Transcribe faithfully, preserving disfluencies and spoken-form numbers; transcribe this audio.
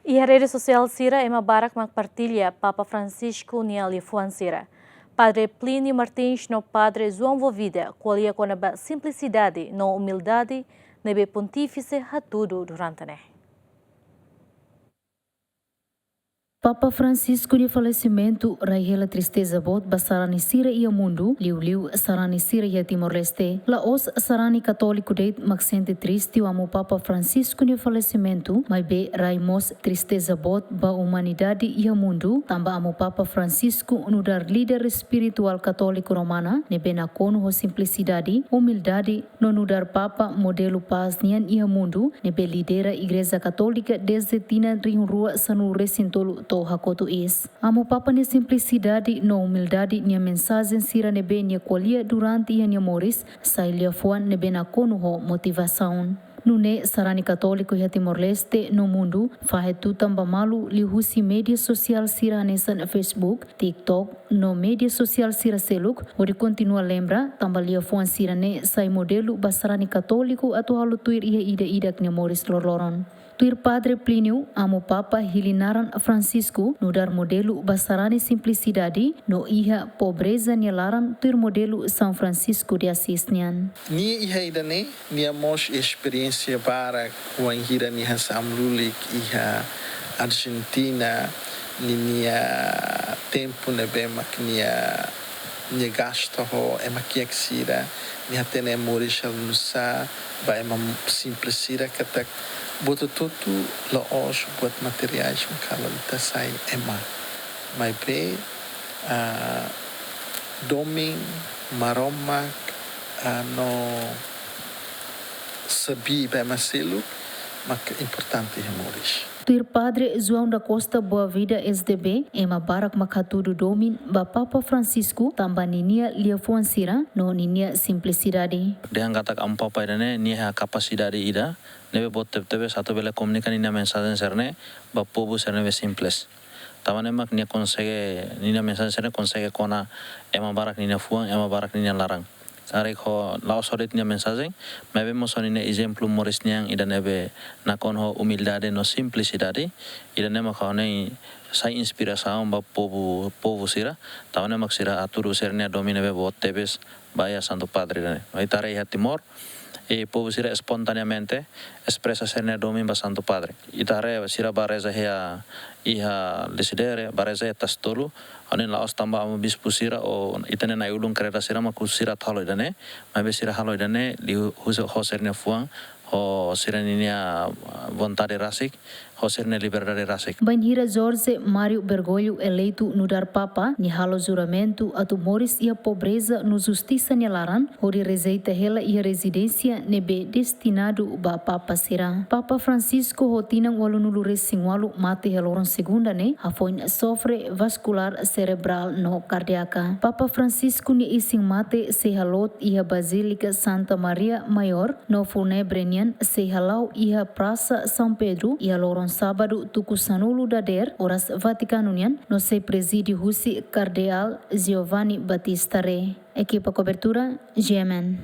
Iha rede sosiál sira ema barak mak partilla Papa Francisco nia liafuan sira. Padre Plínio Martins no Padre João Vovida ko'alia kona-ba simplisidade no umildade ne'ebé Pontífise hatudu durante ne'e. Papa Francisco nia falesimentu rai hela tristeza boot ba sarani sira iha mundu, liuliu sarani sira iha Timor-Leste. La'ós sarani katóliku de'it mak sente triste ho Amu Papa Francisco nia falesimentu, maibé rai mós tristeza boot ba umanidade iha mundu, tanba Amu Papa Francisco nu'udar líder espirituál katóliku romana ne'ebé nakonu ho simplisidade, umildade, no nu'udar Papa modelu pás nian iha mundu, ne'ebé lidera Igreja Katólika dezde tinan rihun rua sanulu resin tolu to'o hakotu iis. Amu Papa nia simplisidade no umildade nia mensajen sira ne'ebé nia ko'alia durante iha nia moris, sai liafuan ne'ebé nakonu ho motivasaun. Nune'e sarani katóliku iha Timor-Leste no mundu fahe tutan ba malu liuhusi média sosiál sira hanesan Facebook, TikTok, no média sosiál sira seluk, hodi kontinua lembra, tanba liafuan sira-ne'e sai modelu ba sarani katóliku atu halo tuir iha ida-idak nia moris loroloron. Tuir Padre Plínio, Amu Papa hili naran Francisco, nu'udar modelu ba sarani simplisidade, no iha pobreza nia laran tuir modelu São Francisco de Assis nian. Nia iha ida-ne'e, nia mós esperiénsia barak, wainhira nia hasa'e amu-lulik iha Argentina, ninia tempu ne'ebé mak nia, nia gasta ho ema kiak sira, nia hatene moris halo nusá, ba ema simples sira katak buat hotu-hotu la'ós buat materiais mak halo ita sai ema. Maibé, ah, domin Maromak, ah, no sabi ba ema seluk mak importante iha moris. Tuir Padre João da Costa Boavida S D B, ema barak mak hatudu domin ba Papa Francisco tanba ninia liafuan sira no ninia simplisidade. Dehan katak Amu Papa ida-ne'e, nia iha kapasidade ida ne'ebé boot tebetebes atu bele komunika ninia mensajen sira-ne'e ba povu sira ne'ebé simples. Tanba ne'e mak nia konsege, ninia mensajen sira-ne'e konsege kona ema barak ninia fuan, ema barak ninia laran. Karik ho, la'ós só de'it nia mensajen, maibé mós ho ninia ezemplu moris nian ida ne'ebé nakonu ho umildade no simplisidade, ida-ne'e mak ha'u hanoin sai inspirasaun ba povu, povu sira, tanba ne'e mak sira hatudu sira-nia domin ne'ebé boot tebes ba iha Santu Padre ida-ne'e. No ita haree iha Timor, i povu sira espontaneamente espresa sira-nia domin ba Santu Padre. Ita haree sira bá reza iha, iha Lecidere, bá reza iha Tasi Tolu, ha'u hanoin la'ós tanba Amu Bispu sira ou ita-nia na'i-ulun kreda sira mak husu sira atu halo ida-ne'e, maibé sira halo ida-ne'e liuhusi ho sira-nia fuan, ho sira-nia vontade rasik, ho sira-nia liberdade rasik. Bainhira Jorge Mário Bergoglio eleitu nu'udar Papa, nia halo juramentu atu moris iha pobreza no justisa nia laran, hodi rejeita hela iha rezidénsia ne'ebé destinadu ba Papa sira. Papa Francisco ho tinan ualunulu resin ualu mate iha loron segunda ne'e, hafoin sofre vaskulár serebrál no kardiáka. Papa Francisco nia isin-mate sei halot iha Bazílika Santa Maria Maior, no fúnebre nian sei hala'o iha Prasa São Pedro, iha loron sábadu tuku sanulu dadeer, oras Vatikanu nian, no sei prezide husi Kardeál Giovanni Battista Re. Ekipa kobertura, G M N.